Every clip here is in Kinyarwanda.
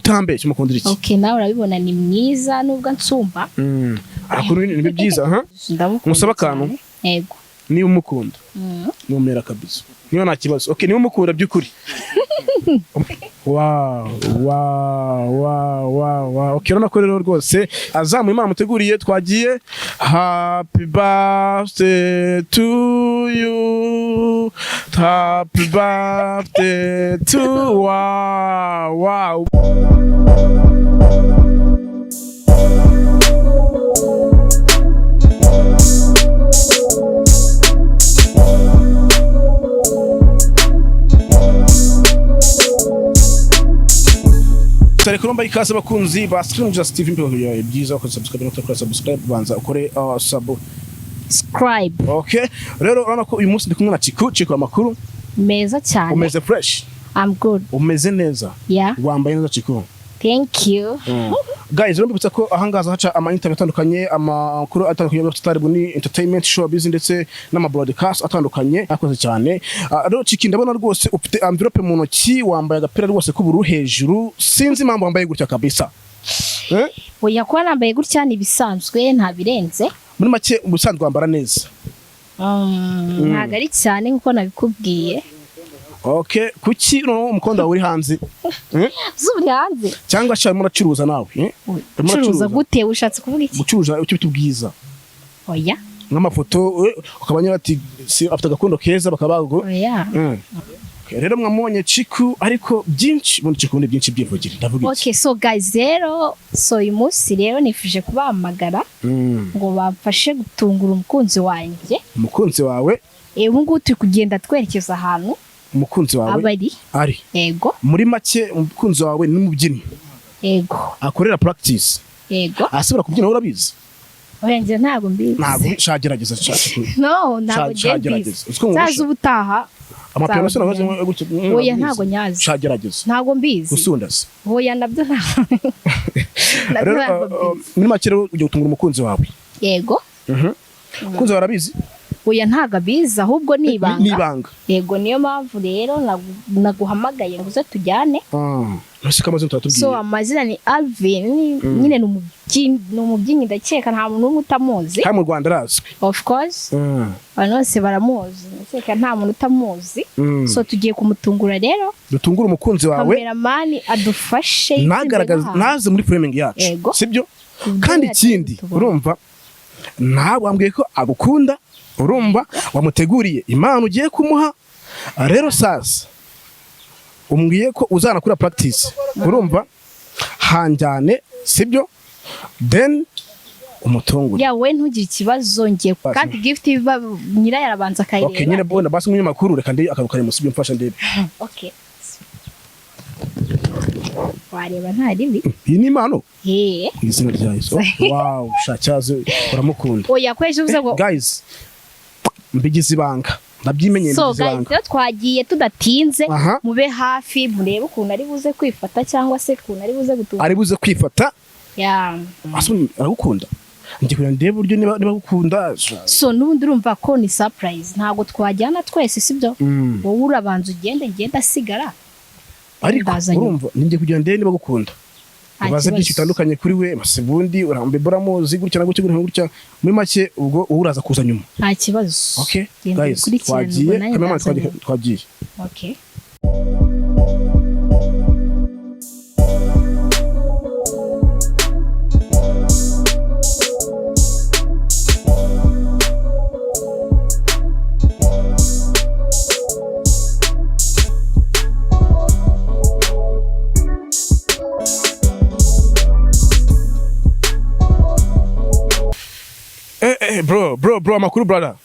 Utambeshye, umukundira iki? Okay, nawe urabibona ni mwiza nubwo ansumba. Arakora ibintu byiza, ha. Ndamukunda Musaba akantu? cyane. Yego. Niba umukunda, numera kabisa niba nta kibazo. Okay, niba umukunda by'ukuri. Wow. Okay, urabona ko rero rwose azamuye Imana muteguriye. Twagiye. Happy birthday to you, happy birthday to wow. Tare kuromba ikaze abakunzi ba Screen Just TV, mbere yawe byiza ukoze subscribe no kuri subscribe, banza ukore sub. Scribe. Okay, rero urabona ko uyu munsi ndi kumwe na Chiku. Chiku, amakuru? Meza cyane. Umeze fresh? I'm good. Umeze neza? Yeah. Wambaye neza, Chiku. Thank you. Guys, rero mbibutsa ko ahangaza haca ama interview atandukanye, amakuru atandukanye y'abatari ni entertainment, showbiz ndetse n'ama broadcast atandukanye akoze cyane. Rero Chiki, ndabona rwose ufite envelope mu ntoki, wambaye agapira rwose k'ubururu hejuru, sinzi impamvu wambaye gutya kabisa, eh? Oya, kuba nambaye gutya ni ibisanzwe, nta birenze. Muri make ubusanzwe wambara neza? Ntabwo ari cyane nkuko nabikubwiye. Okay, kuki noneho umukondo wawe uri hanze, eh? Zuba uri hanze. Cyangwa se urimo uracuruza nawe, eh? Urimo Ucuruza uracuruza. gute? Ushatse kuvuga iki? Gucuruza icyo bita ubwiza. Oya. Nk'amafoto, ukaba nyine ati si afite agakondo keza bakaba bagu. Oya. Okay, rero mwamubonye Chiku, ariko byinshi ubundi Chiku ni byinshi byivugire, ndavuga iki? Okay, so guys, rero so uyu munsi rero nifuje kubahamagara ngo bamfashe gutungura umukunzi wanjye. Umukunzi wawe? Ubu ngubu turi kugenda twerekeza ahantu Umukunzi wawe aba ari. Ari? Yego. Muri make umukunzi wawe ni umubyinnyi? Yego. Akorera practice? Yego. Asubira kubyina, wowe urabizi? Oya, njye ntabwo mbizi. Ntabwo shagerageza, Chiku. No, ntabwo njye Shagerageza. mbizi. Uzi ko nkurusha? Nzaza ubutaha. Amapiano se nabaze gutya? Oya, ntabwo nyazi. Shagerageza. Ntabwo mbizi. Gusunda se? Oya, nabyo ntabwo, nabyo Rero ntabwo mbizi. Muri make rero ugiye gutungura umukunzi wawe? Yego. Umukunzi wawe arabizi? Oya, ntabwo abizi, ahubwo ni ibanga. Ni ibanga. Yego, niyo mpamvu rero naguhamagaye ngo uze tujyane. Ntuse ko amazina So turatubwiye? amazina ni Alvin nyine, ni umubyinnyi, ndakeka nta muntu n'umwe utamuzi. Kandi mu Rwanda arazwi. Of course, abantu bose baramuzi, ndakeka nta muntu utamuzi. So tugiye kumutungura rero. Dutungure umukunzi wawe. Kameramani adufashe Ntagaragaze, naze muri framing yacu. Yego. Sibyo? Kubyo Kandi yacu ikindi, tubona. urumva nawe wambwiye ko agukunda, urumva wamuteguriye impano ugiye kumuha. Rero sasa umbwiye ko uzanakora practice, urumva hanjyane, sibyo? Then umutungure. Ya, we ntugire ikibazo, ngiye Basi. kandi gift iba nyirayo arabanza akayireba. Okay, nyine bona basi nk'umunyamakuru, reka ndebe akantu kari musibyo, mfasha ndebe. Okay, wareba nta ribi. Iyi ni impano? He. Mu izina rya Yesu. Wow, shacyaze uramukunda. Oya, ko ejo uvuze ngo Guys, mbigize ibanga, ndabyimenyeye. So Mbigize guys, ibanga. rero twagiye tudatinze. Aha. Mube hafi murebe ukuntu ari buze kwifata cyangwa se ukuntu ari buze gutunga. Ari buze kwifata. Ya. Asa aragukunda, njye kugira ndebe uburyo niba agukunda. So n'ubundi urumva ko ni surprise, ntabwo twajyana twese, sibyo? Wowe urabanza ugende, ngende asigara. Ariko Ndaza nyuma. urumva ninjye kugira ndebe niba agukunda, Nta ubaze kibazo. byinshi bitandukanye kuri we, mase ubundi urambe buramuzi gutya na gutya, gutya na gutya. Muri make ubwo wowe uraza kuza nyuma. Nta kibazo. Okay. Genda Guys, ukurikirane, twagiye. ubwo nanjye Cameraman, ndaza twagiye. nyuma. Twagiye. Okay. Bro, bro, bro, amakuru, brother?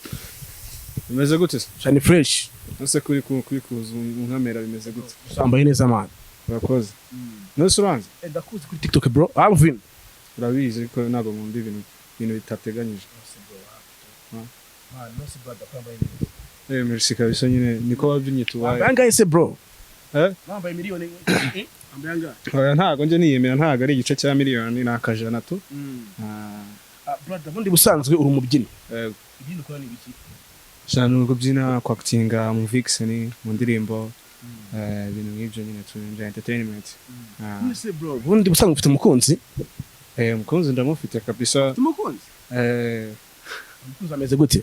Bimeze gute se? Cyane, fresh. Ese kuri kuza unkamera bimeze gute? Wambaye neza, man. Urakoze. Nose uranze? Ndakuzi kuri TikTok, bro, Alvin. Urabizi ariko ntabwo nkunda ibintu bitateganyije. Merci kabisa, nyine niko wabyinnye tubaye. Angahe se, bro? Eh? Wambaye miliyoni, wambaye angahe? Oya, ntabwo njye niyemera, ntabwo ari igice cya miliyoni, ni akajana tu. Ah, Ah, brother, ubundi busanzwe uri umubyinnyi? Yego. Ibyo ukora ni ibiki? Shana ni ukubyina, kwakitinga mu vixen, mu ndirimbo. Ibintu nk'ibyo nyine tu, bya entertainment. Ah. Ese bro, ubundi ubusanzwe ufite umukunzi? Umukunzi ndamufite kabisa. Ufite umukunzi? Eh. Umukunzi ameze gute?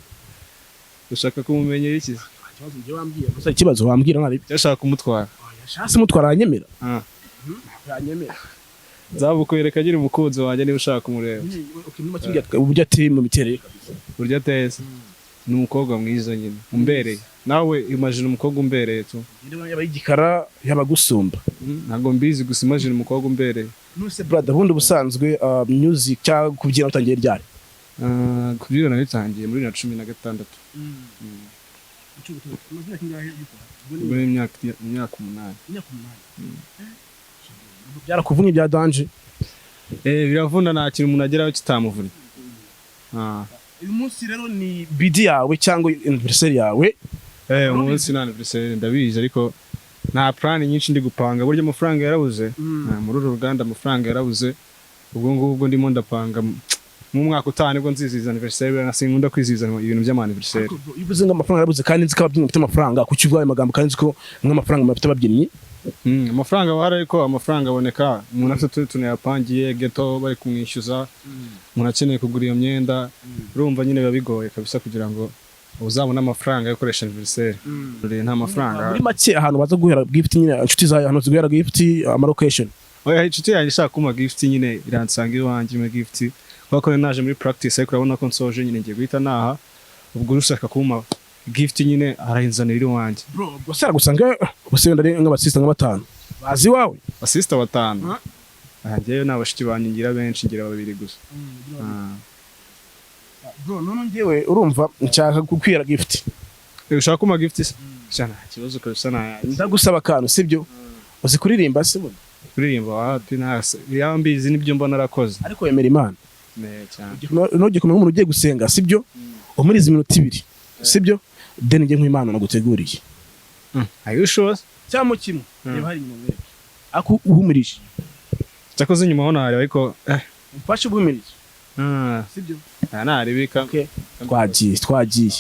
Ushaka kumumenyera iki? Ikibazo njye wambwira gusa, ikibazo wambwira nari Cyashaka kumutwara. Hasi mutwara aranyemera. Ah. Yanyemera. Nzabukwereka agira umukunzi wanjye niba ushaka kumureba. Okay, muri make uburyo ateye mu miterere kabisa. Buryo ateye se, ni umukobwa mwiza nyine umbereye. Nawe imagine umukobwa umbereye tu. Yaba igikara, yaba gusumba? Ntabwo mbizi, gusa imagine umukobwa umbereye. Nuse brother, ubundi ubusanzwe music cyangwa kubyina utangiye ryari? Ah, kubyina nabitangiye muri 2016. Ubwo ni imyaka 8. Byarakuvunnye bya danger? Biravuna, nta kintu umuntu ageraho kitamuvuna. Ah. Uyu munsi rero ni birthday yawe cyangwa anniversaire yawe. Umunsi ni anniversaire, ndabizi, ariko nta plan nyinshi ndi gupanga. Burya amafaranga yarabuze. Ah, muri uru ruganda amafaranga yarabuze. Ubwo ngubwo ndimo ndapanga mu mwaka utaha nibwo nzizihiza anniversaire. Buriya sinkunda kwizihiza ibintu by'ama anniversaire. Iyo uvuze ngo amafaranga yarabuze kandi nzi ko ababyinnyi bafite amafaranga, kuki uvuga ayo magambo kandi nzi ko nk'amafaranga bafite ababyinnyi? Amafaranga aba ahari, ariko amafaranga aboneka umuntu afite utundi tuntu yapangiye geto, bari kumwishyuza, umuntu akeneye kugura iyo myenda. Urumva nyine biba bigoye kabisa kugira ngo uzabone amafaranga yo gukoresha anniversaire. Nta mafaranga. Muri make, ahantu baza guhera gift nyine, inshuti zawe ahantu ziguhera gift, ama location? Oya, inshuti yanjye ishaka kumpa gift nyine iransanga iwanjye impa gift, kubera ko naje muri practice, ariko urabona ko nsoje nyine, ngiye guhita naha. Ubwo ushaka kumpa gift nyine arayinzanira iwanjye. Bro, gusa aragusanga ubuse wenda ari nk'abasista nka batanu bazi iwawe? Basista batanu? Ah, njyewe nta bashiki banjye ngira benshi, ngira babiri gusa. Ah. Bro, none njyewe urumva nshaka kukwira gift. Ushaka kumpa gift se? Sha, nta kibazo kabisa, nta. Ndagusaba akantu, sibyo? Uzi kuririmba se buno? Kuririmba wapi, nta yaba mbizi nibyo mbona narakoze. Ariko wemera Imana? Ne cyane. Ntujye kumenya nk'umuntu ugiye gusenga, sibyo? Umuriza iminota 2, sibyo? Then njye nk'impano naguteguriye. Are you sure? Cyangwa kimwe, reba hari inyuma mwebwe ako uhumirije. Cyakoze inyuma ho ntareba, ariko Umfashe ubuhumirije. Ah, sibyo? nta narebeka. Okay. Twagiye, twagiye.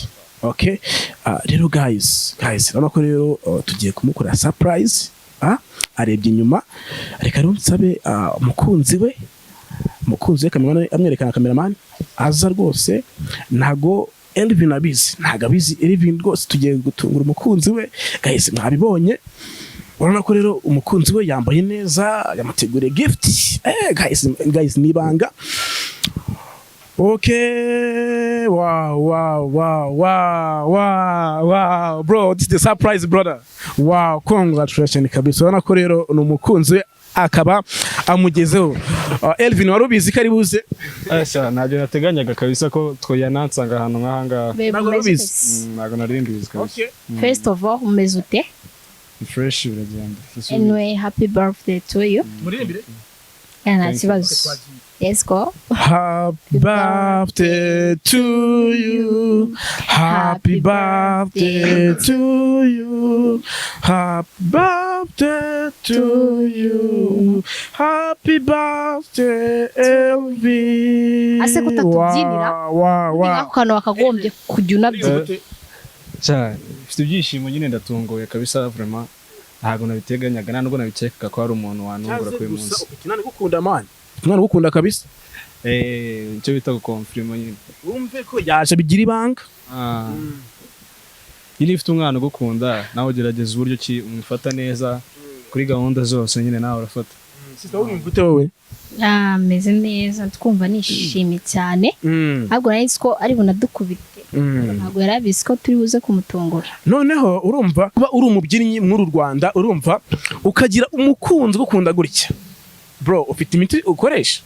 Okay. Ah, rero guys, urabona ko rero tugiye kumukorera surprise. Arebye inyuma. Reka rero nsabe umukunzi we cameraman, amwerekana cameraman aza rwose. Ntago Elvin abizi, ntago abizi Elvin rwose. Tugiye gutungura umukunzi we. Guys, mwabibonye, urabona ko rero umukunzi we yambaye neza, yamuteguriye gift. Guys, ni ibanga. Okay, wow, bro, this is the surprise, brother. Wow, congratulations kabisa. Urabona ko rero ni umukunzi we akaba amugezeho. Elvin, wari ubizi ko ari buze? Asha, ntabyo nateganyaga kabisa ko twoyanansanga ahantu nk'aha ngaha. Babe, Ntabwo umeze ubizi. ute? Ntabwo nari mbizi kabisa. First of all, umeze ute? Ni fresh, biragenda. Anyway, happy birthday to you. Muririmbire. Yeah, nta Thank you. kibazo. Let's go. Happy birthday to you. Happy birthday to you. Happy birthday to you. Happy birthday, Elvin. Ase kutatubyinira? Wow. Ako kantu wakagombye kujya unabyina. Cyane mfite ibyishimo nyine, ndatunguye kabisa, vraiment ntabwo nabiteganyaga, nta nubwo nabikekaga ko hari umuntu wanungura kuri uyu munsi. Umwana ugukunda man. Umwana ugukunda kabisa. Icyo bita gukonfirima nyine. Wumve ko yaje bigira ibanga. Ah. Nyine ufite umwana ugukunda, nawe ugerageza uburyo ki umufata neza kuri gahunda zose nyine, nawe urafata. Sister, wumva ute wowe? Ah, meze neza, twumva nishimye cyane. Ahubwo nari nzi ko ari bunadukubite. Ntabwo yari abizi ko turi buze kumutungura. Noneho urumva kuba uri umubyinnyi muri uru Rwanda, urumva ukagira umukunzi ugukunda gutya, bro, ufite imiti ukoresha?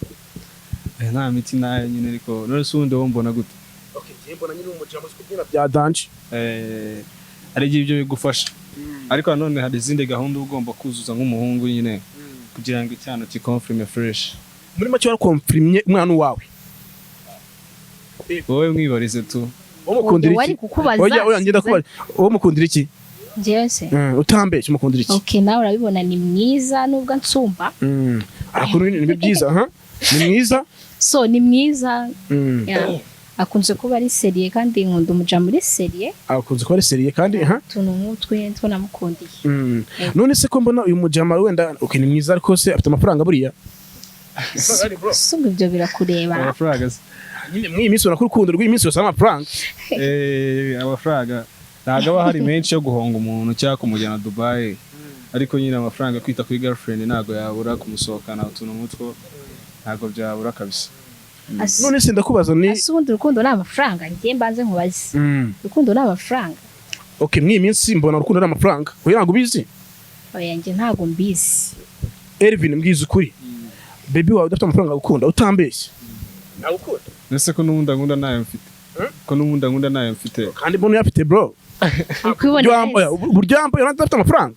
Nta miti nayo nyine, ariko none se ubundi wowe mbona gute? Okay, njye mbona nyine umujama uzi kubyina bya danger. Hari igihe ibyo bigufasha, ariko nanone hari izindi gahunda uba ugomba kuzuza nk'umuhungu nyine kugira ngo icyana kikonfirime fresh. Muri make warakomfirimye umwana wawe? Wowe mwibarize tu. Wowe mukundira Wari iki? kukubaza. Oya, ngenda kubaza, wowe mukundira iki? Njyewe se? Utambeshye, umukundira iki? Okay, nawe urabibona ni mwiza nubwo ansumba. Arakuru ni byiza, ha, ni mwiza. So ni mwiza. Yeah. Akunze kuba ari sérieux, kandi nkunda umuja muri sérieux. Akunze kuba ari sérieux kandi ha. Utuntu nk'utwo nyine two namukundiye. None se ko mbona uyu mujama wenda, okay, ni mwiza, ariko se afite amafaranga buriya? Si ubwo ibyo birakureba? Amafaranga se? Nyine muri iyi minsi ubona ko urukundo rw'iyi minsi yose ari amafaranga. Amafaranga ntabwo aba hari menshi yo guhonga umuntu cyangwa kumujyana Dubai, ariko nyine amafaranga kwita kuri girlfriend ntabwo yabura, kumusohokana, utuntu nk'utwo ntabwo byabura kabisa. None se ndakubaza ni Ase ubundi urukundo ni amafaranga? Njye mbanze nkubaze, urukundo ni amafaranga? Okay, muri iyi minsi mbona urukundo ari amafaranga. Oya, ntabwo ubizi? Oya, njye ntabwo mbizi. Elvin, mbwiza ukuri, baby wawe udafite amafaranga agukunda? Utambeshye, nagukunda? Ese ko n'ubundi ankunda nayo mfite, ko n'ubundi ankunda nayo mfite? Kandi mbona uyafite, bro. Uri kubibona? Oya, uburyo yambaye urabona adafite amafaranga.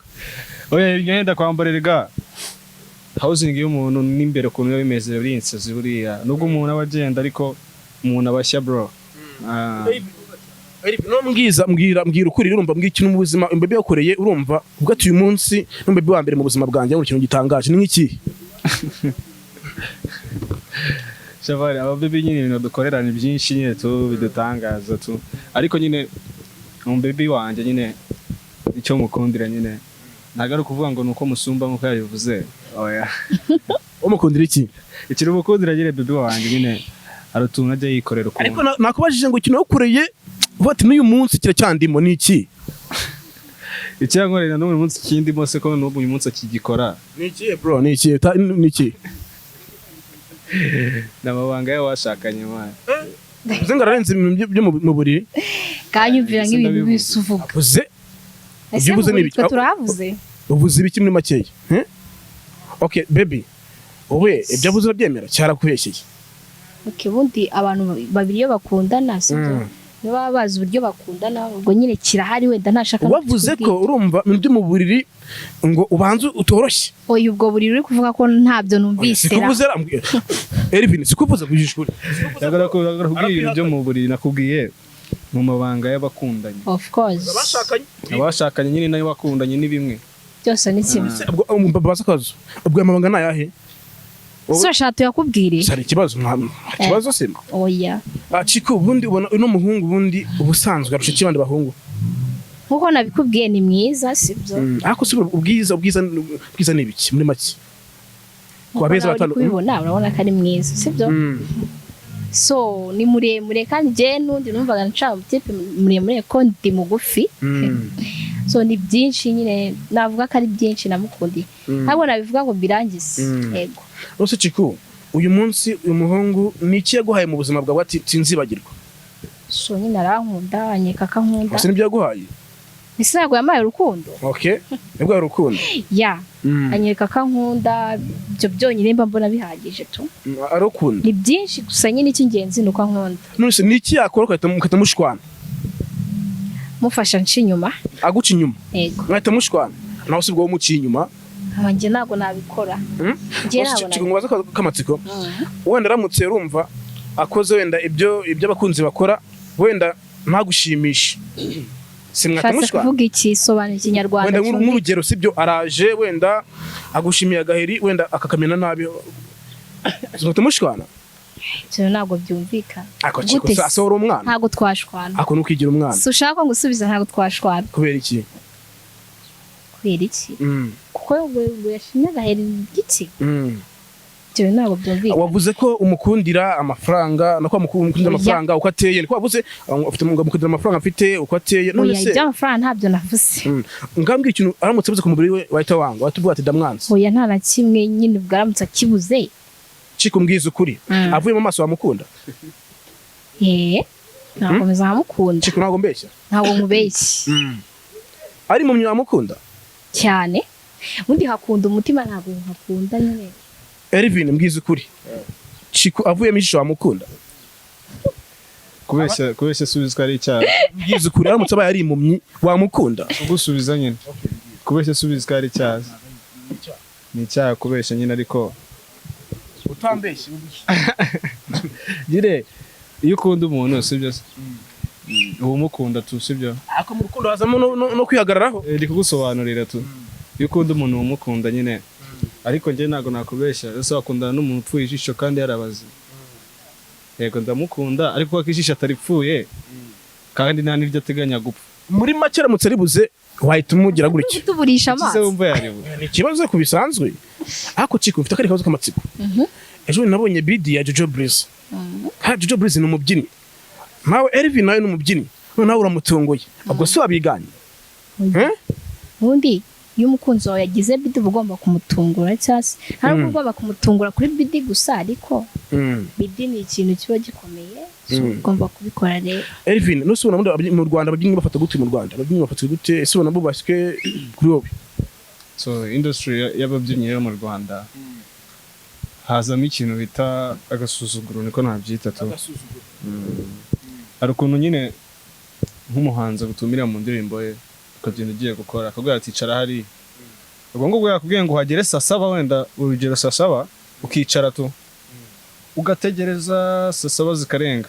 Oya, imyenda kwambara erega housing y'umuntu n'imbere ukuntu biba bimeze buri insazi buriya, nubwo umuntu aba agenda ariko umuntu aba ashya, bro. Ah. No mbwiza, mbwira ukuri, urumva, mbwira ikintu mu buzima baby yakoreye, urumva ubwo ati uyu munsi n'umbaby wa mbere mu buzima bwanjye, ngo ikintu gitangaje ni nk'iki? Shavari, ababebi nyine ibintu dukorera ni byinshi nyine tu bidutangaza tu, ariko nyine umubebi wanjye nyine icyo mukundira nyine ntabwo ari ukuvuga ngo ni uko musumba nk'uko yabivuze, oya. Umukundira iki? Ikintu mukundira nyine baby wanjye nyine hari utuntu ajya yikorera ukuntu. Ariko nakubajije ngo ikintu yagukoreye uvuga ati n'uyu munsi kiracyandimo ni iki? Icyo yankorera n'uyu munsi ikindimo se ko n'ubu uyu munsi akigikora? Ni iki, bro? Ni iki? Ni iki? Ni amabanga y'abashakanye, man. Uze ngo ararenze ibintu byo mu buriri. Kanyumvira Ese nk'ibintu ndabivuze. bise uvuga. Uze Ese Ibyo uvuze mu ni buriri ibiki? twe turahavuze? Uvuze ibiki muri makeya, eh? Okay baby, wowe ibyo avuze urabyemera cyarakubeshyeye? Okay, ubundi abantu babiri iyo bakundana, sibyo, niba baba bazi uburyo bakundana, ubwo nyine kirahari, wenda ntashaka no Wavuze ko kukibwira. urumva ibintu byo mu buriri ngo ubanze utoroshye. Oya, ubwo buriri uri kuvuga ko ntabyo numvise ra. Sikuvuze ra, Elvin, sikuvuze kujishuri. Nakubwiye ibintu byo mu buriri, nakubwiye mu mabanga y'abakundanye. Of course. Abashakanye. Abashakanye nyine nayo bakundanye ni bimwe. Byose ni kimwe. Ubwo babaza akabazo, ubwo amabanga ni ayahe? So shaka tuyakubwire. Hari ikibazo? Nta kibazo se? Oya. Ah, Chiko, ubundi ubona uno muhungu ubundi ubusanzwe arusha iki abandi bahungu? Nkuko nabikubwiye, ni mwiza, sibyo? Ariko si ubwiza ni ibiki muri make? Nkuko Ku beza nawe uri batanu. kubibona, urabona ko ari mwiza, sibyo? So ni muremure, kandi njye n'undi numvaga nshaka umutipe muremure ko ndi mugufi. So ni byinshi nyine, navuga ko ari byinshi namukundiye, ntabwo nabivuga ngo mbirangize. Yego. Rose Chiko, uyu munsi uyu muhungu ni iki yaguhaye mu buzima bwawe ati sinzibagirwa? So nyine arankunda, anyeka ko ankunda. Ese nibyo yaguhaye? Ese ntabwo yampaye urukundo? Okay, yaguhaye urukundo. Ya, anyereka ko ankunda, ibyo byonyine mba mbona bihagije tu. Arukunda. Ni byinshi, gusa nyine icy'ingenzi ni uko ankunda. None se ni iki yakora ugahita mushwana? Mufasha nca inyuma. Aguca inyuma? Yego. Mwahita mushwana nawe si ubwo umuciye inyuma? Aba njye ntabwo nabikora. Njye Rose ntabwo Chiko, nabikora. nkubaze kamatsiko. Wenda aramutse urumva akoze wenda ibyo abakunzi bakora, wenda ntagushimishe, si mwahita Ushatse mushwana? kuvuga iki? Sobanura ikinyarwanda Wenda cyumvikane. nk'urugero, sibyo, araje wenda agushimiye agaheri, wenda akakamena nabi, mwahita mushwana? Ibyo ntabwo byumvikana. Ako Chiko, Gute se? se uri umwana? Ntabwo twashwana. Ako nukigira umwana. Si ushaka ko ngusubiza? Ntabwo twashwana. Kubera iki? Kubera iki? Kuko ngo yashimye agaheri giki? Ibyo ntabwo byumvikana. Wavuze ko umukundira amafaranga, nako umukundira Oya. amafaranga, uko ateye, niko wavuze, ufite ngo umukundira amafaranga afite, uko ateye. None Oya, se iby'amafaranga ntabyo navuze. Ngambwira ikintu aramutse abuze ku mubiri we wahita wanga, wahita uvuga ati ndamwanze. Oya, nta na kimwe nyine, ubwo aramutse akibuze. Chiko, mbwiza ukuri, avuye mu maso wamukunda? Nakomeza nkamukunda. Chiko, ntabwo mbeshya? Ntabwo nkubeshye. Ari mu wamukunda? Cyane, ubundi hakunda umutima, ntabwo hakunda nyine. Elvin, mbwiza ukuri, Chiko avuyemo ijisho wamukunda? Kubeshya subiza ko ari icyaha. Mbwiza ukuri, aramutse abaye ari impumyi wamukunda? Ugusubiza nyine, kubeshya subiza ko ari icyaha, ni icyaha kubeshya nyine, ariko Utambeshye. nyine iyo ukunda umuntu, sibyo se, uba umukunda tu, sibyo? Ariko mu rukundo hazamo no kwihagararaho. Ndi kugusobanurira tu, iyo ukunda umuntu uba umukunda nyine, ariko njye ntabwo nakubeshya. Ese wakundana n'umuntu upfuye ijisho kandi yarabaze? Yego, ndamukunda, ariko kuko ijisho ataripfuye kandi nta n'iryo ateganya gupfa. Muri make, aramutse ribuze wahita umugira gutya? Tuburisha Ese amaso. wumva yaribura? Ni ikibazo ku bisanzwe. Ariko Chiko, mfite akandi kabazo k'amatsiko. Ejo bundi nabonye bidi ya Jojo Breeze, kandi Jojo Breeze ni umubyinnyi, nawe Elvin nawe ni umubyinnyi, none nawe uramutunguye, ubwo si wabiganye? Eh? Ubundi iyo umukunzi wawe yagize bidi, uba ugomba kumutungura, cyangwa se ntabwo ugomba kumutungura kuri bidi gusa, ariko bidi ni ikintu kiba gikomeye, so ugomba kubikora rero. Elvin, nuse ubona ubundi mu Rwanda ababyinnyi bafata gute? Mu Rwanda ababyinnyi bafata gute? Ese ubona bubashywe kuri wowe? So industry y'ababyinnyi yo mu Rwanda hazamo ikintu bita agasuzuguro, niko nabyita tu. Hari ukuntu nyine nk'umuhanzi agutumira mu ndirimbo ye, ukagenda ugiye gukora, akakubwira ati: "Icara hariya." Ubwo ngubwo yakubwiye ngo uhagere saa 7, wenda urugero saa 7, ukicara tu, ugategereza, saa 7 zikarenga,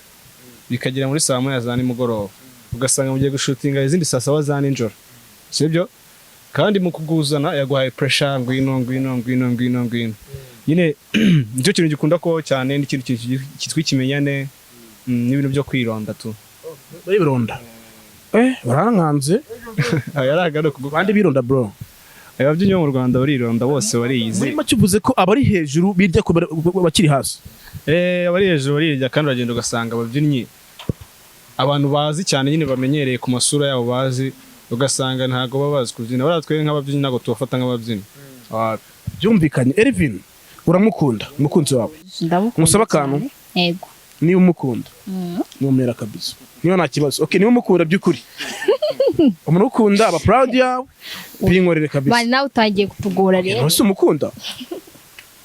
bikagera muri saa 1 za nimugoroba, ugasanga mugiye gushutinga izindi saa 7 za nijoro, sibyo? Kandi mu kuguzana yaguhaye pressure: "Ngwino, ngwino, ngwino, ngwino, ngwino." Nyine nicyo kintu gikunda kubaho cyane, n'ikindi kintu cyitwa ikimenyane, n'ibintu byo kwironda tu. Bironda, eh, barankanze. Aya ari agano kuguka. Bandi bironda, bro. Ababyinnyi bo mu Rwanda barironda bose, bariyizi. Muri make uvuze ko abari hejuru birya ku bakiri hasi? Eh, abari hejuru barirya, kandi uragenda ugasanga ababyinnyi abantu bazi cyane nyine, bamenyereye ku masura yabo bazi, ugasanga ntabwo baba bazi kubyina. Bariya twe nk'ababyinnyi ntabwo tubafata nk'ababyinnyi. Wapi. Byumvikanye. Elvin, uramukunda umukunzi wawe? Ndamukunda Musaba akantu? cyane. Yego. Niba umukunda, numera kabisa niba nta kibazo. Okay, niba umukunda by'ukuri, umuntu ukunda aba proud yawe, binkorere kabisa. Bari nawe utangiye kutugora rero. Ntuse umukunda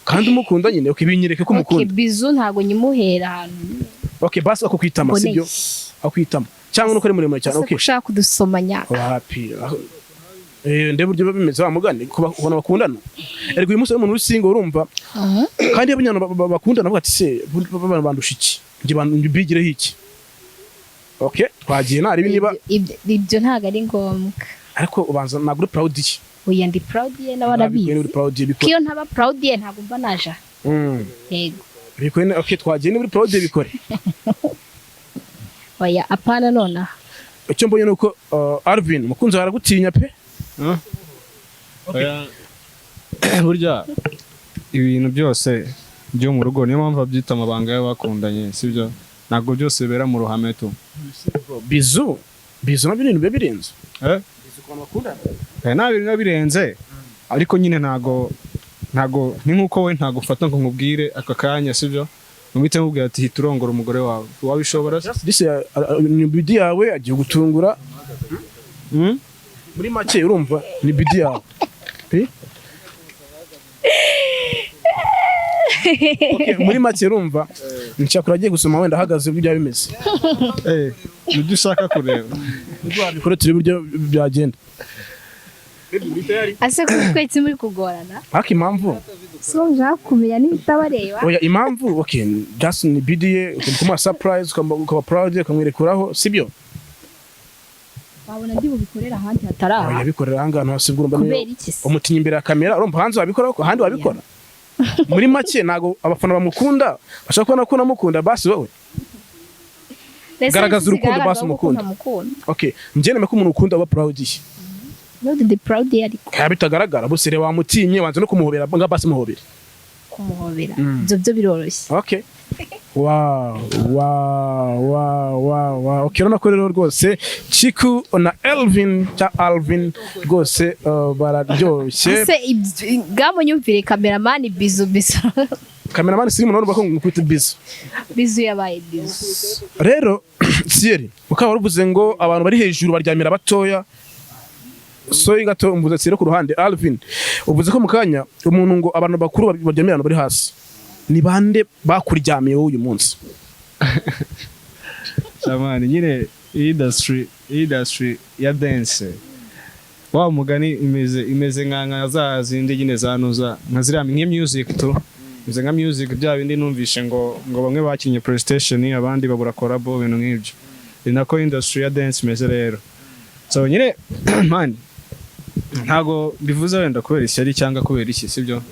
kandi umukunda nyine? Okay, binyereke ko Okay, umukunda. Bizu ntabwo nyimuhera ahantu. Okay, basi ako kwitama. Mboneye. Sibyo, akwitama cyangwa nuko ari muremure cyane? Ese Okay. ko ushaka kudusomanya? Wapi. Eh, ndebe uburyo biba bimeze wa mugani ku bantu bakundana. Erega uyu munsi umuntu uri single, urumva, kandi iyo abanyana bakundana bavuga ati: "Se abantu bandusha iki? Njye bigireho iki?" Okay, twagiye naribi niba Ibyo ntabwo ari ngombwa. Ariko ubanza ntabwo uri proud ye. Oya, ndi proud ye, nawe arabizi. Uri proud ye, ko bikore. Iyo ntaba proud ye ntabwo mba naje aha. Yego. Bikore. Okay, twagiye, niba uri proud ye, bikore. Oya, apana nonaha. Icyo mbonye ni uko Alvin, umukunzi wawe aragutinya pe. Oya. Burya ibintu byose byo mu rugo, niyo mpamvu babyita amabanga y'abakundanye, sibyo? Ntabwo byose bibera mu ruhame tu. Bizu, bizu nabyo ni ibintu biba birenze. Eh? Bizu ku bantu bakundana. Eh, nta bintu biba birenze, ariko nyine ntago ni nk'uko we ntago ufata ngo nkubwire aka kanya, sibyo, muhite mubwira ati: "Hita urongora umugore wawe." Wabishobora se? Just this, ni bidi yawe agiye gutungura. Muri make urumva ni bidi yawe. Eh? Okay, muri make urumva nshakura agiye gusoma, wenda ahagaze uburyo byaba bimeze. Eh, nibyo ushaka kureba? Wabikore turebe uburyo byagenda. Ase ko twese muri kugorana? Ariko impamvu So nshaka kumenya n'ibitabareba. Oya, impamvu, okay, just ni bidi ye, kumuha surprise, ukaba proud, ukamwirekuraho, sibyo? Wabona ndi bubikorera ahandi hatari Oya, aha. bikorera ahangaha ntasibwo, urumva Kubera iki se? umutinya imbere ya kamera. Urumva hanze wabikora, ko ahandi wabikora? Muri make ntago abafana bamukunda bashaka kubona ko unamukunda, basi wowe Mbese garagaza urukundo, bigaragaza basi ko umukunda. ntamukunda. Okay, njye nemeye ko umuntu ukunda aba proud ye. Not the proud ye, ariko Kaya bitagaragara bose reba, wamutinye, wanze no kumuhobera, nga basi muhobere. Kumuhobera ibyo byo biroroshye. Okay, wow. Okay, urabona ko rero rwose Chiku na Elvin cya Alvin rwose bararyoshye. Ese ngamo nyumvire kameramani, bizu bizu. Cameraman siri umuntu ko ngukubita bizu. Bizu yabaye bizu. Rero Thierry, ukaba waruvuze ngo abantu bari hejuru baryamira batoya. Soyi gato mvuze Thierry ku ruhande. Alvin, uvuze ko mu kanya umuntu ngo abantu bakuru baryamira abantu bari hasi. Ni bande bakuryamiye wowe uyu munsi? Shamani nyine, industry ya dance wa mugani imeze nka za zindi nyine za nuza, nka ziriya nka music tu, imeze nka music bya bindi numvishe ngo bamwe bakinnye PlayStation, abandi babura collabo, ibintu nk'ibyo. Ni nako industry ya dance imeze rero. So nyine man, ntago bivuze wenda kubera ishyari cyangwa kubera iki, sibyo?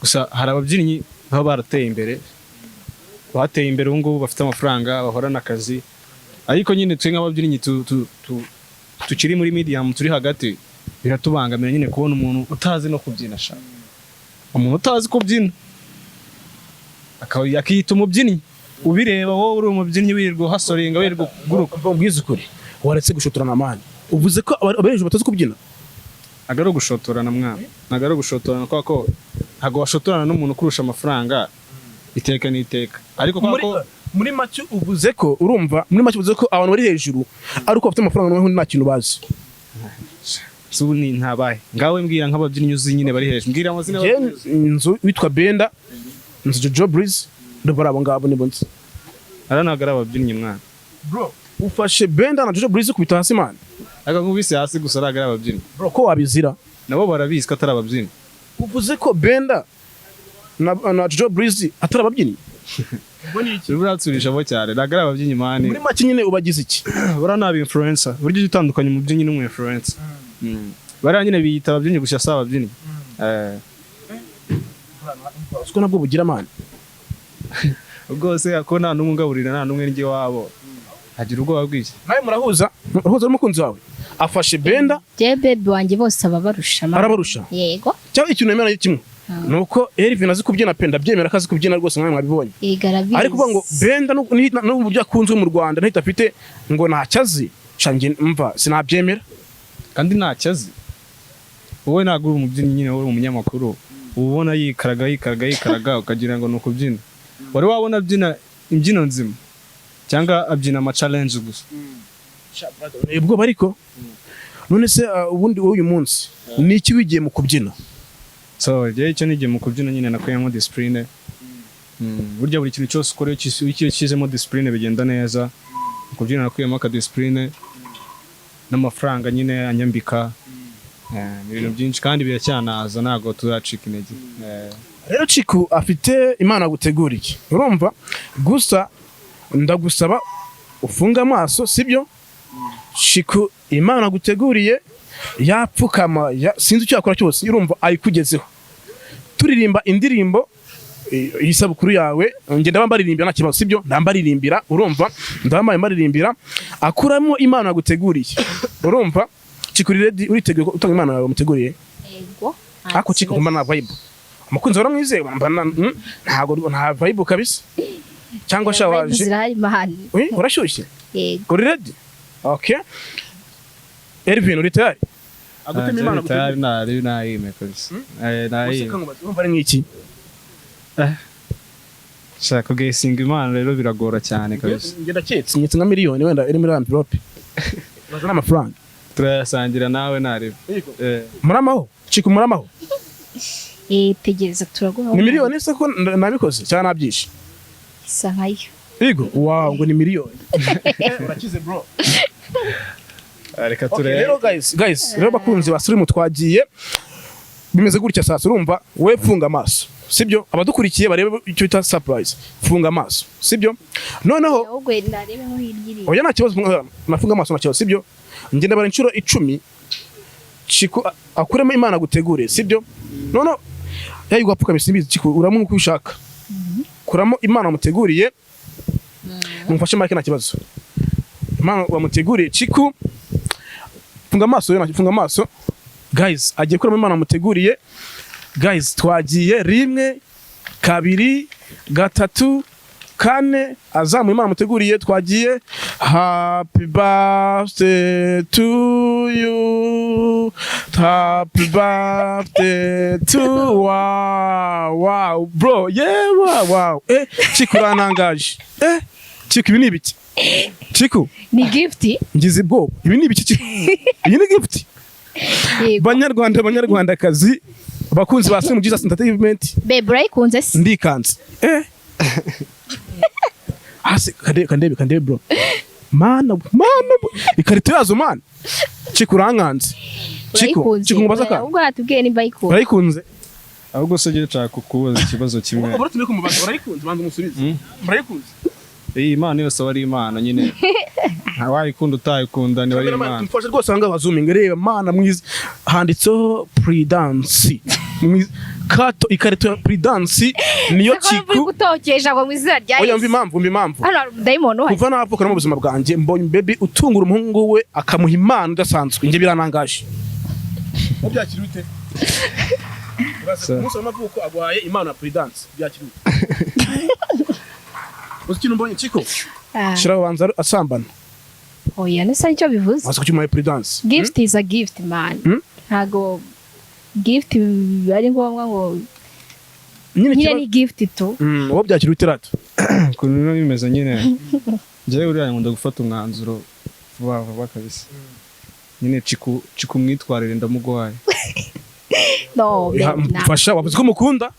Gusa hari ababyinnyi baba barateye imbere. Bateye imbere ubu ngubu, bafite amafaranga, bahorana akazi. Ariko nyine twe nk'ababyinnyi tukiri muri medium, turi hagati, biratubangamira nyine kubona umuntu utazi no kubyina sha, umuntu utazi kubyina akaba akiyita umubyinnyi. Ubireba wowe uri umubyinnyi, wirirwa uhasoringa, wirirwa uguruka. Ubwiza ukuri, waretse gushotorana man. Uvuze ko abari hejuru batazi kubyina? Ntabwo ari ugushotorana mwana, ntabwo ari ugushotorana, kubera ko ntabwo washotorana n'umuntu ukurusha amafaranga iteka n'iteka, ariko kubera Muri ko muri make uvuze ko, urumva, muri make uvuze ko abantu bari hejuru ari uko bafite amafaranga, noneho nta kintu bazi. Si ubu ni ntabaye ngawe, mbwira nk'ababyinnyi uzi nyine bari hejuru, mbwira amazina Njye y'ababyinnyi uzi. nzu witwa Benda, nzu Jojo Breeze, ndumva ari abo ngabo nibo nzi. Ara ntabwo ari ababyinnyi mwana. Bro, ufashe Benda na Jojo Breeze kubita hasi man. Ariko nkubise hasi gusa, ntabwo ari ababyinnyi. Bro, ko wabizira? Nabo barabizi ko atari ababyinnyi. Uvuze ko Benda na Jojo Breeze atari ababyinnyi? Urimo uransubirishamo cyane, ntabwo ari ababyinnyi man. Muri make nyine ubagize iki? Buriya ni aba influencer. Burya ujya utandukanya umubyinnyi n'umu influencer. Bariya nyine biyita ababyinnyi gusa, si ababyinnyi. Siko nabwo bugira man. Ubwo se ko nta n'umwe ungaburira, nta n'umwe ndya iwabo, agira ubwoba bw'iki? Nawe murahuza n'umukunzi wawe afashe Benda. Njyewe baby wanjye bose ababarusha man. Arabarusha? Yego. Cyangwa ikintu nemera kimwe ni uko Elvin azi kubyina pe, ndabyemera ko azi kubyina rwose, mwe mwabibonye. Yego, arabizi. Ariko kuvuga ngo Benda n'uburyo akunzwe mu Rwanda ntahita afite ngo ntacyo azi, sha njye mva sinabyemera. Kandi ntacyo azi. Wowe ntabwo uri umubyinnyi nyine, wowe uri umunyamakuru. Uba ubona yikaraga, yikaraga, yikaraga, ukagira ngo ni ukubyina. Wari wabona abyina imbyino nzima cyangwa abyina ama challenge gusa? Ni ubwoba. Ariko none se ubundi wowe uyu munsi ni iki wigiye mu kubyina? So njyewe icyo nigiye mu kubyina nyine, nakuyemo discipline. Burya buri kintu cyose ukora, iyo ushyizemo discipline bigenda neza. Mu kubyina nakuyemo aka discipline n'amafaranga nyine anyambika. Ni ibintu byinshi kandi biracyanaza, ntabwo tuzacika intege. Rero Ciku afite Imana aguteguriye, urumva? Gusa ndagusaba ufunge amaso, sibyo? Ciku Imana aguteguriye yapfukama sinzi icyo yakora cyose, urumva, ayikugezeho. Turirimba indirimbo iyi sabukuru yawe, njye ndaba mbaririmbira, nta kibazo, sibyo? Ndambaririmbira, urumva, ndaba mbaririmbira akuramo Imana aguteguriye, urumva? Ciku, uri ready? Uriteguye utanga Imana yawe wamuteguriye? Yego. Ariko Ciku, kumba nta vibe, umukunzi waramwizeye, mba ntago nta vibe kabisa, cyangwa sha Vibe waje zirahari man. Oui, urashyushye? Yego. Uri ready? Okay, Elvin, uri tayari agutema Imana? Njyewe tayari, nari nayime kabisa. Nayime. Urumva ari nk'iki? Shaka kugesinga Imana rero biragora cyane kabisa. Njye ndaketse nyetse nka miliyoni wenda iri muri envelope, baza n'amafaranga. Turayasangira nawe narebe. Muramaho Ciku, muramaho. Tegereza turaguha. Ni miliyoni se ko nabikoze cyangwa nabyishe? Isa nkayo. Yego, wow, ngo ni miliyoni, urakize bro. Reka Okay, turebe. rero guys, rero bakunzi ba Sirimu, twagiye, bimeze gutya sasa. Urumva, we funga amaso, sibyo? Abadukurikiye barebe icyo bita surprise. Funga amaso, sibyo? Noneho Ahubwo narebe nko hirya iriya. Oya, nta kibazo, nafunga amaso, nta kibazo, sibyo? Ngenda bara inshuro 10, Chiko akuremo Imana agutegure, sibyo? Noneho yayi gwapfukamye, simbizi. Chiko, uramuha uko ushaka kuramo Imana wamuteguriye. Mumfashe mike, nta kibazo. Imana wamuteguriye, Chiko, funga amaso rero, funga amaso. Guys, agiye kuramo Imana wamuteguriye. Guys, twagiye: rimwe, kabiri, gatatu, kane, azamuye Imana muteguriye. Twagiye: happy birthday to you, happy birthday to, wow, bro, yeah, wow. Chiku, uranangaje. Chiku, ibi ni ibiki, Chiku? Ni gift. Ngize ubwoba. Ibi ni ibiki, Chiku? Iyi ni gift? Yego. Banyarwanda, banyarwandakazi, abakunzi ba Slim Jesus Entertainment, Babe, urayikunze se? Ndikanze. Hasi kandebe, kandebe, kandebe bro. Mana, mana, ikarito yazo mana. Chiku, urankanze Chiku. Urayikunze? Chiku, mubaza ka Ahubwo natubwiye nimba ayikunze. Urayikunze? Ahubwo se ngiye nshaka kukubaza ikibazo kimwe. Ubwo tumwe kumubaza urayikunze, banza umusubize. Urayikunze? Iyi Imana yose aba ari Imana nyine, nta wayikunda utayikunda, niba ari Imana. Mfashe rwose ahangaha bazuminga, reba mana mwiza, handitseho Prudence. Kato ikarito ya Prudence niyo Seko uri Chiku. gutokesha ngo mu izina rya Oya, Yesu. umva impamvu, umva impamvu. Hano hari umudayimoni uhari. Kuva navuka no mu buzima bwanjye, mbonye baby utungura umuhungu we akamuha impano idasanzwe. Njye biranangaje. Wabyakira ute? Uraza ku munsi w'amavuko agwaye impano ya Prudence, byakira ute? Uzi ikintu mbonye, Chiko? Ah, Shira banza asambana. Oya, nese aricyo bivuze? Waza kucyumuha Prudence. Gift is a gift, man. Ntago gift ari ngombwa ngo Nyine nyine ni gift tu. Wowe byakira ute rato? Ukuntu biba bimeze nyine, njyewe uriya nkunda gufata umwanzuro vuba vuba kabisa nyine. Ciku, Ciku umwitwarire ndamuguhaye. No, babe, nah. Mfasha, wavuze ko umukunda,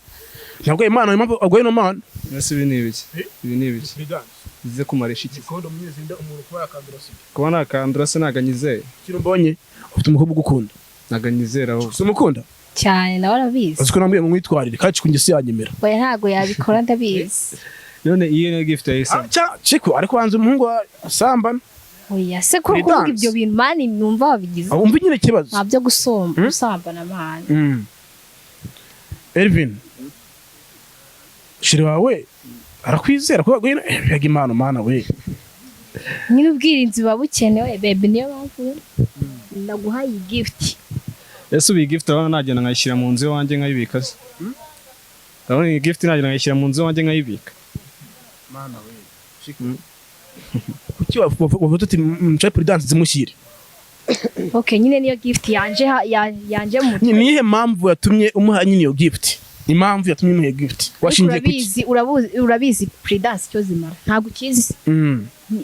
ntabwo impano, impamvu aguhaye ino mpano. Mbese ibi ni ibiki? Ibi ni ibiki? Prudence. Bize kumarisha iki? Condom nyine zinda umuntu kuba yakandura sida. Kuba nakandura se ntago anyizeye? Ikintu mbonye, ufite umukobwa ugukunda. Ntago anyizera ahubwo. Si umukunda? Cyane, nawe arabizi. Uzi ko namubwiye ngo mwitwarire kandi Chiku njye siyanyemera. Oya, ntago yabikora, ndabizi. None iyi niyo gift yahisemo? Ah, Chiku ariko banza umuhungu asambana. Oya se, ko kuvuga Prudence. ibyo bintu, man, numva wabigize. Aho umva nyine ikibazo. Nta byo gusomba, gusambana, man. Elvin, chéri wawe arakwizera ko baguye mbega impano, mana we. Nyine ubwirinzi buba bukenewe, baby, niyo mpamvu naguhaye iyi gift. Ese ubu iyi gift urabona nagenda nkayishyira mu nzu iwanjye nkayibika se? Urabona iyi gift nagenda nkayishyira mu nzu iwanjye nkayibika? Mana we, kuki wavuze uti nshake Prudence zimushyire? Okay, nyine niyo gift yanje yanje mu Ni niyihe mpamvu yatumye umuha nyine iyo gift? Impamvu yatumye umuha iyo gift washingiye kuki? Urabizi, urabizi Prudence icyo zimara, ntabwo ukizi?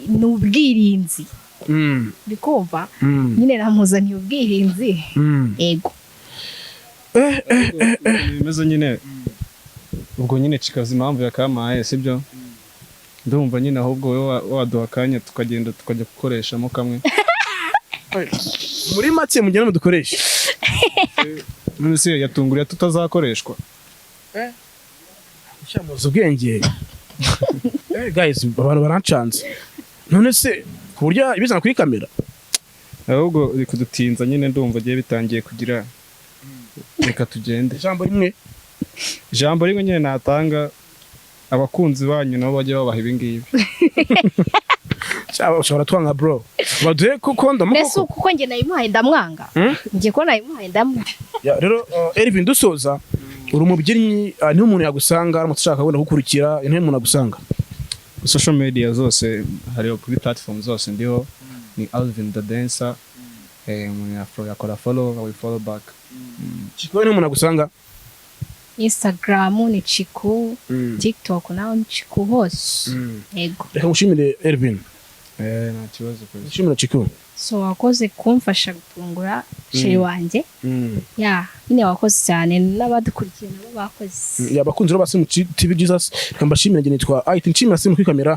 Ni ubwirinzi. Bikumva nyine namuzaniye ubwirinzi. Ego. Bimeze nyine ubwo nyine kikaza impamvu yakampaye, sibyo? Ndumva nyine ahubwo wowe waduha akanya tukagenda tukajya gukoreshamo kamwe. Muri make mugende mudukoreshe. None se yatunguriye tutazakoreshwa? Muzi ubwenge. Guys, abantu barancanze. None se ku buryo ibizana kuri kamera? Ahubwo uri kudutinza nyine, ndumva agiye bitangiye kugira, reka tugende. Ijambo rimwe. Ijambo rimwe nyine natanga, abakunzi banyu nabo bajye babaha ibi ngibi. Cyaba ushobora twanga, bro, baduhe ko condom. Mbese Koko. kuko njye nayimuhaye ndamwanga? Njye ko nayimuhaye ndamwanga. Ya, rero Elvin, dusoza, uri umubyinnyi, niho umuntu yagusanga aramutse ashaka wenda kugukurikira? Niho umuntu agusanga? Social media zose, hari kuri platform zose ndiho, ni Alvin the Dancer. Umuntu yakora follow, I will follow back. Chiko, niho umuntu agusanga? Instagram ni Chiku, TikTok naho ni Chiku, hose. Yego. Reka ngushimire, Elvin. Nta kibazo kabisa. Ngushimire, Chiko. So wakoze kumfasha gutungura chéri wanjye. Ya, nyine wakoze cyane, n'abadukurikiye nabo bakoze. Ya, abakunzi rero ba Simu TV Jesus, reka mbashimire. Njye nitwa IT, nshimira Simu kuri kamera.